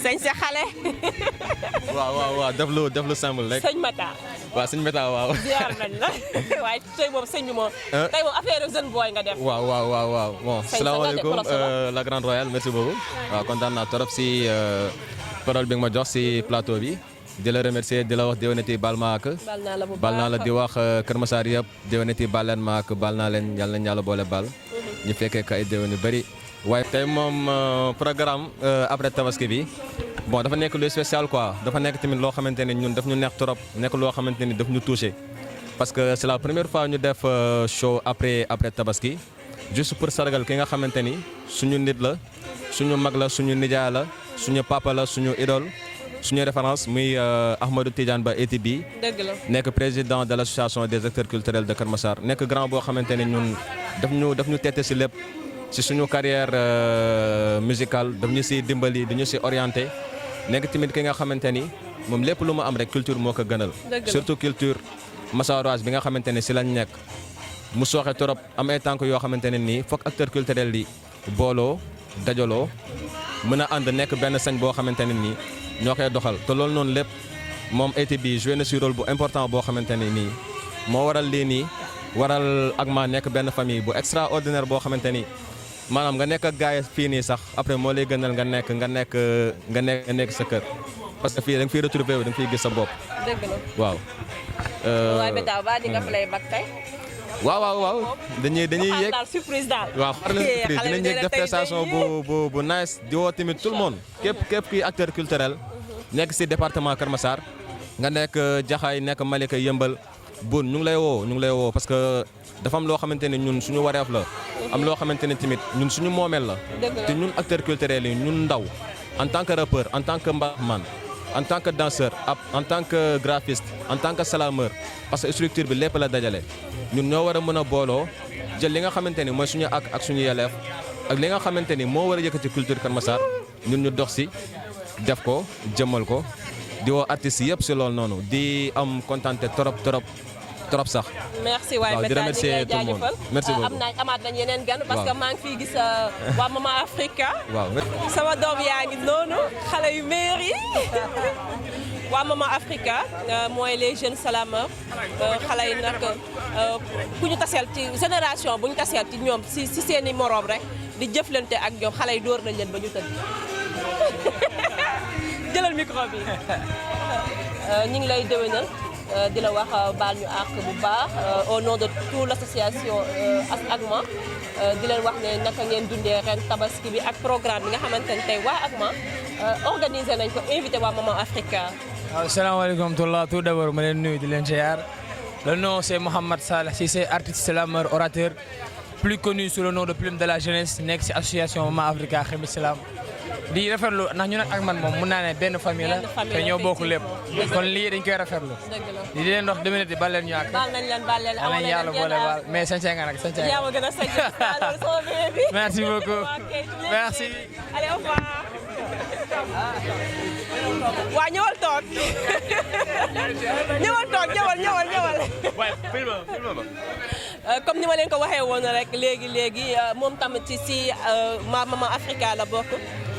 sañ sa xale. waaw def lu simple rek. sëñ Mata. waaw sëñ Mata waaw. ziar nañ la waaye tey moom sëñ bi moom. tey moom affaire jeune boy nga def. waaw bon. salaamaaleykum la Grande Royale merci beaucoup. waaw kontaan naa trop si parole bi nga ma jox si plateau bi. di la remercier di la wax déwénati baal ma ak. baal naa la di wax Kër Massar yëpp déwénati baal leen ma ak baal naa leen yàlla nañu yàlla boole baal. ñu fekkee ka ay déwén yu bëri. waaye tey moom programme après tabaski bi bon dafa nekk lu spécial quoi dafa nekk tamit loo xamante ne ñun daf ñu neex trop nekk loo xamante ni daf ñu touché. parce que c'est la première fois ñu def show après tabaski juste pour sargal ki nga xamante ni suñu nit la suñu mag la suñu nijaay la suñu papa la suñu idole. suñu référence muy Ahmadou Tidiane Ba ATB nekk président de l'association des acteurs culturels de Kër Massar nekk grand boo xamante ne ñun daf ñu tette si lépp si suñu carrière musicale daf ñu si dimbali dañu si orienté nekk tamit ki nga xamante ni moom lépp lu mu am rek culture moo ko gënal surtout culture massaroise bi nga xamante ne si lañ nekk mu sooxe trop am ay tànk yoo xamante ne nii foog acteurs culturels yi booloo dajaloo mën a ànd nekk benn sañ boo xamante ne nii ñoo koy doxal te loolu noonu lépp moom ATB joué na si rôle bu important boo xamante ne nii moo waral lii nii waral ak ma nekk benn famille bu extraordinaire boo xamante ni maanaam nga nekk ak gars yi fii nii sax après moo lay gënal nga nekk sa kër parce que fii da nga fiy retrouvé wu da nga fiy gis sa bopp. dëgg la waaw. waaye bi daaw ba di nga play back tey. waaw dañuy yéeg daal surprise daal. waaw xar leen surprise dinañ yéeg def prestation bu nice di woo tamit tout le monde képp kuy acteur culturel nekk si département Kër Massar nga nekk Jaxaay nekk Malika Yëmbal Boun ñu ngi lay woo parce que dafa am loo xamante ne ñun suñu wareef la am loo xamante ne tamit ñun suñu moomeel la te ñun acteur culturel yi ñun ndaw en tant que rappeur en tant que mbaman en tant que danseur en tant que graphiste en tant que slameur parce que structure bi lépp la dajale ñun ñoo war a mën a booloo jël li nga xamante ni mooy suñu ak suñu yelleef ak li nga xamante ni moo war a yëkkati culture Kër Massar ñun ñu dox si def ko jëmmal ko di woo artistes yëpp si loolu noonu di am kontaante trop sax. merci waay di remercier tout le monde merci beaucoup amaat nañ yeneen gan. parce que maa ngi fiy gis waa Mama Africa. waaw sama doom yaa ngi noonu xale yu meer yi waa Mama Africa mooy les jeunes salameurs xale yi nag ku ñu taseel ci génération bu ñu taseel ci ñoom si seeni moroom rek di jëflante ak ñoom xale yi dóor nañ leen ba ñu tëdd jëlal micro bi ñu ngi lay déwénal di la wax baal ñu àq bu baax au nom de toute l'association ACMA di leen wax ne naka ngeen dundee ren tabaski bi ak programme bi nga xamante ne tey waa ACMA organisé nañ ko invité waa Mama Africa. waaw salaamaaleykum tout d'abord ma leen nuyu di leen ziar le nom c'est Mohamed Saleh Cissé artiste slameur orateur plus connu sous le nom de Plume de la jeunesse nekk ci association Mama Africa Xemi Salam di rafetlu ndax ñu nag ak man moom mun naa ne benn famille la te ñoo bokk lépp kon lii dañ koy rafetlu di leen wax deux minutes baal leen ñu àgg baal nañ leen amoon nañ yàlla boole baal mais sañse nga nag sañse yaa ma gën a sañse sama bébé bi merci beaucoup merci allez au revoir waa ñëwal toog ñëwal comme ni ma leen ko waxee woon rek léegi moom tamit ci Mama Africa la bokk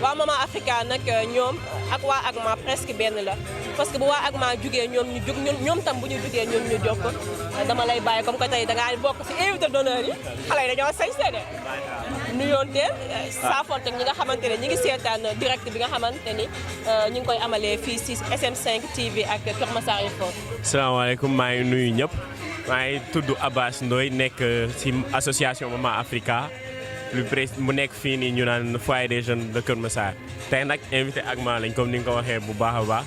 waa Mama Africa nag ñoom ak waa ACMA presque benn la parce que bu waa ACMA jugee ñoom tam bu ñu jugee ñoom ñu jokk dama lay bàyyi comme que tey da ngaa bokk ci invité d'honneur yi xale yi dañoo sañse de nuyoonteel saafonte ñi nga xamante ne ñi ngi seetaan direct bi nga xamante ni ñu ngi koy amalee fii ci SM5 TV ak Kër Massar Info. salaamaaleykum maa ngi nuyu ñëpp maa ngi tudd Abbas Ndoye nekk ci association Mama Africa plus près mu nekk fii nii ñu naan foyer des jeunes de Kër Massar tey nag invité ACMA lañ comme ni nga ko waxee bu baax a baax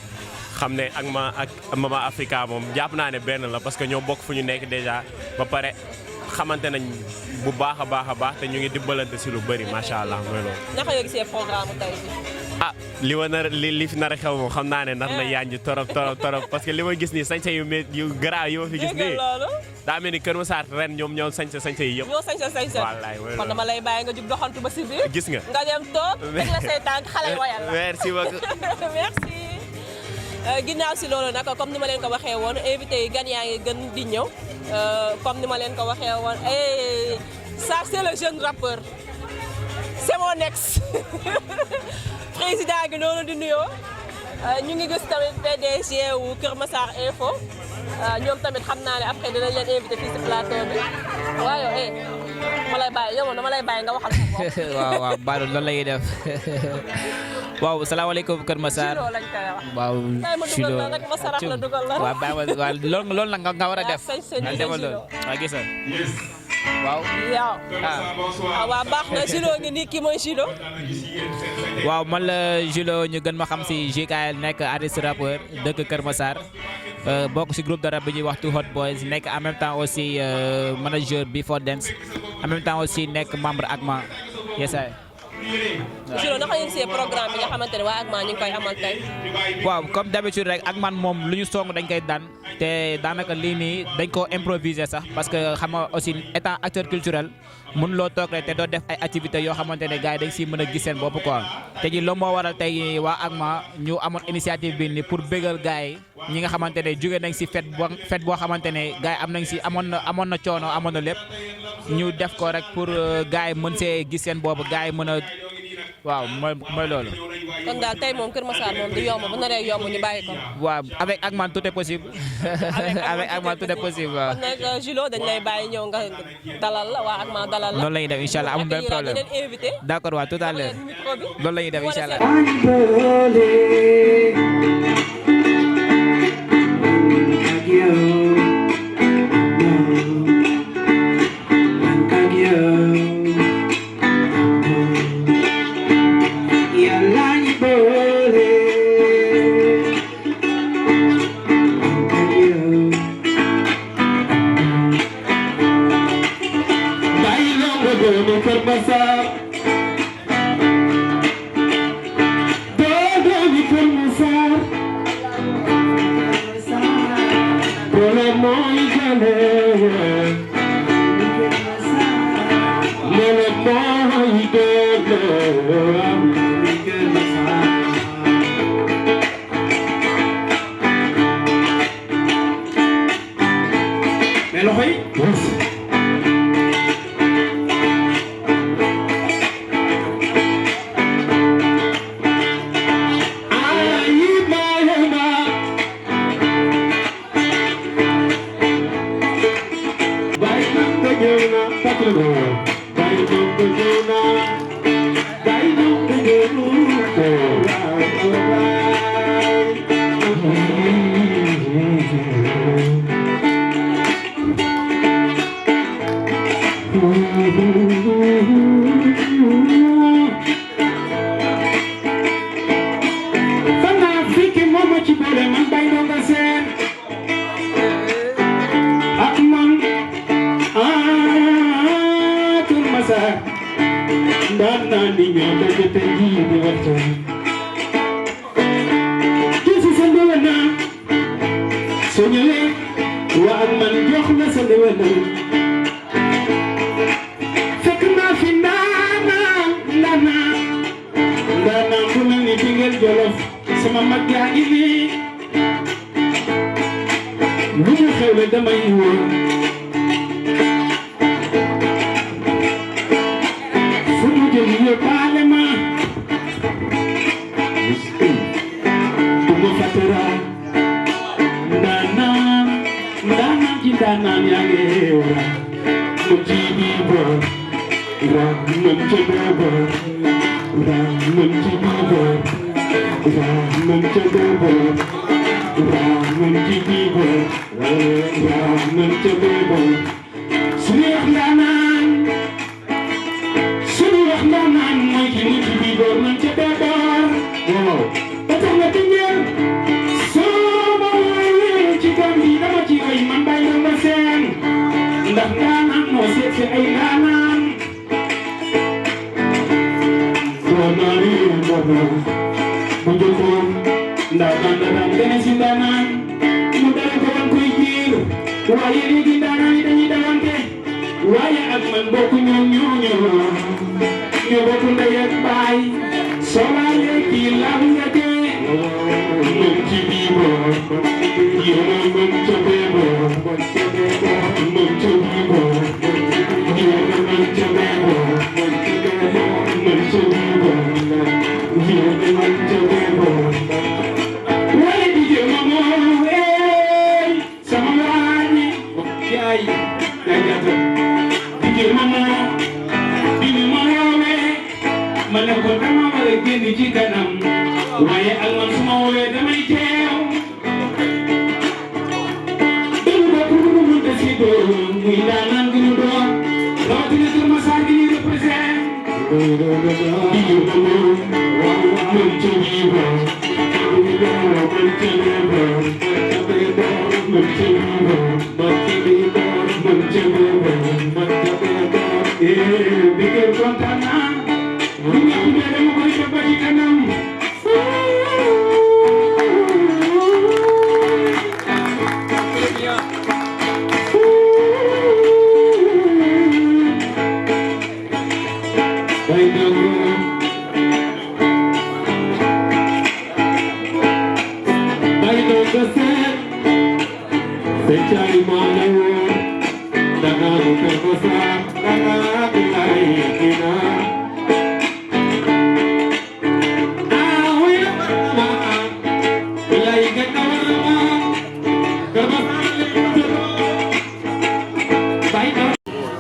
xam ne ACMA ak Mama Africa moom jàpp naa ne benn la parce que ñoo bokk fu ñu nekk déjà ba pare xamante nañ bu baax a baax te ñu ngi dimbalante si lu bëri macha allah mooy loolu. naka nga gisee programme tey bi. ah li fi nar a xew moom xam naa ne nar na yaañu torop parce que li ma gis nii sañse yu garaaw yi ma fi gis nii daa mel ni Kër Massar ren ñoom ñoo sañse yi yëpp. ñoo sañse wallaay kon dama lay bàyyi nga jug doxantu ba si biir. gis nga nga dem toog teg la say tànk xale wayal la. merci beaucoup. merci. ginnaaw si loolu nag comme ni ma leen ko waxee woon invité yi gan yaa ngi gën di ñëw comme ni ma leen ko waxee woon ça c'est le jeune rappeur c'est mon ex président gi noonu di nuyoo ñu ngi gis tamit PDG wu Kër Massar Info ñoom tamit xam naa ne après dinañ leen invité fii si plateau bi waaye ma lay bàyyi yow dama lay bàyyi nga waxal sa bopp. waaw Badou loolu la ñuy def waaw salaamaaleykum Kër Massar. Julo lañ koy wax. waaw Julo la nag ma sarax la dugal la. waaw loolu nag nga war a def. waaw defal loolu waaw gis nga waaw. waaw baax na Julo ngi nii kii mooy Julo. waaw man la Julo ñu gën ma xam si JKL nekk artiste rappeur dëkk Kër Massar bokk si groupe de rap bi ñuy wax Two Hot Boys nekk en même temps aussi manager Before Dance en même temps aussi nekk membre ACMA yesaay. Julo naka ngeen gisee programme bi nga xamante ne waa ACMA ñu ngi koy amal tey. waaw comme d'habitude rek ak man moom lu ñu song dañ koy daan te daanaka lii nii dañ ko improviser sax parce que xam nga aussi étant acteur culturel mun loo toog rek te doo def ay activités yoo xamante ne gars yi dañ siy mën a gis seen bopp quoi te ji loolu moo waral tey waa ACMA ñu amoon initiative bi ni pour bégal gars yi ñi nga xamante ne jóge nañ si fête boo xamante ne gars yi am nañ si amoon na coono amoon na lépp ñu def ko rek pour gars yi mën see gis seen bopp gars yi mën a waaw mooy loolu. kon daal tey moom Kër Massar moom du yomb bu naree yomb ñu bàyyi ko. waaw avec ACMA tout est possible. avec ACMA tout est possible waaw. kon nag Julo dañ lay bàyyi ñëw nga dalal la waa ACMA dalal la. noonu la ñuy def incha allah amul benn problème d'accord waaw tout à l'heure loolu la ñuy def incha allah. Yeah. waaye ak man su ma woowee damay teew dañu bokk lu mu mënta si doon muy daanaan gi ñu doon rawatina Kër Massar gi ñu représenté di ñu demoon waaw mën ci wiiwa mën ci wiiwa mën ci wiiwa mën ci wiiwa bi ngeen kontaan naa lu nga tuddee dama koy def ba ci kanam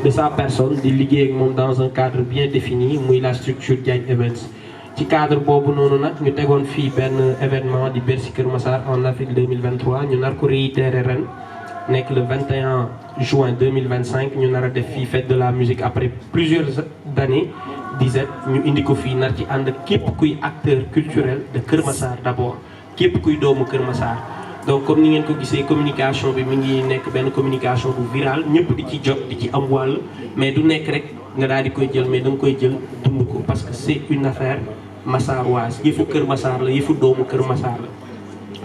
de sa personne di liggéey ak moom dans un cadre bien défini muy la structure Diagne Events ci cadre boobu noonu nag ñu tegoon fii benn événement di Bercy Kër Massar en avril 2023 ñu nar ko réitérer ren nekk le 21 juin 2025 ñu nar a def fii fête de la musique après plusieurs années disette ñu indi ko fii nar ci ànd képp kuy acteur culturel de Kër Massar d'abord képp kuy doomu Kër Massar. donc comme ni ngeen ko gisee communication bi mi ngi nekk benn communication bu virale ñëpp di ci jot di ci am wàll mais du nekk rek nga daal di koy jël mais da nga koy jël dund ko parce que c'est une affaire massaroise yëfu Kër Massar la yëfu doomu Kër Massar la.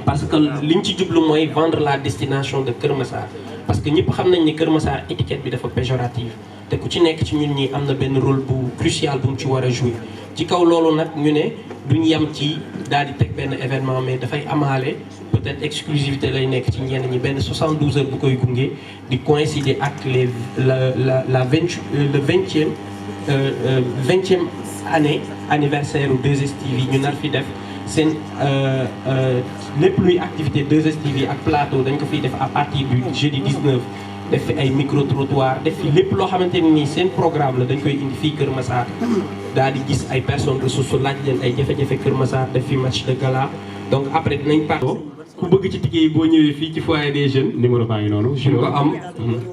parce que liñ ci jublu mooy vendre la destination de Kër Massar parce que ñëpp xam nañ ni Kër Massar étiquette bi dafa péjorative te ku ci nekk ci ñun ñi am na benn rôle bu crucial bu mu ci war a jouer ci kaw loolu nag ñu ne duñ yem ci daal di teg benn événement mais dafay amaale peut-être exclusivité lay nekk ci ñenn ñi benn 72 heures bu koy gunge di coïncider ak les le 20e année anniversaire u 2STV ñu nar fi def seen lépp luy activité 2STV ak plateau dañ ko fiy def à partir du jeudi 19 def fi ay micro trottoir def fi lépp loo xamante ne nii seen programme la dañ koy indi fii Kër Massar daal di gis ay personnes ressources laaj leen ay jafe-jafe Kër Massar def fi match de gala donc après dinañ ku bëgg ci ticket yi boo ñëwee fii ci foyer des jeunes numéro baa ngi noonu Julo ko am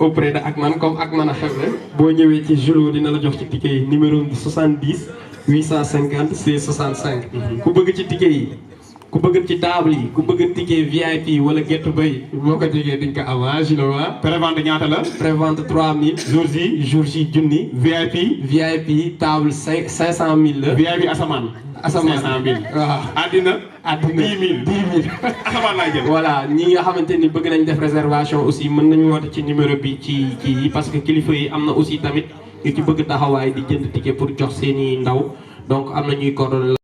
auprès de Akman comme Akman a xewle boo ñëwee ci Julo dina la jox ci ticket yi numéro 70 850 16 65 ku bëgg ci ticket yi ku bëgg ci table yi ku bëgg ticket VIP wala gettu bay boo ko jegee diñ ko am Julo wa prévente ñaata la prévente 3000 jour ji junni VIP table 500000 la VIP asamaan 500000 waaw àddina 10 000 asamaan laay jël voilà ñi nga xamante ni bëgg nañ def réservation aussi mën nañu woote ci numéro bi ci kii parce que kilifa yi am na aussi tamit yu ci bëgg taxawaay di jënd ticket pour jox seeni ndaw donc am na ñuy coordonné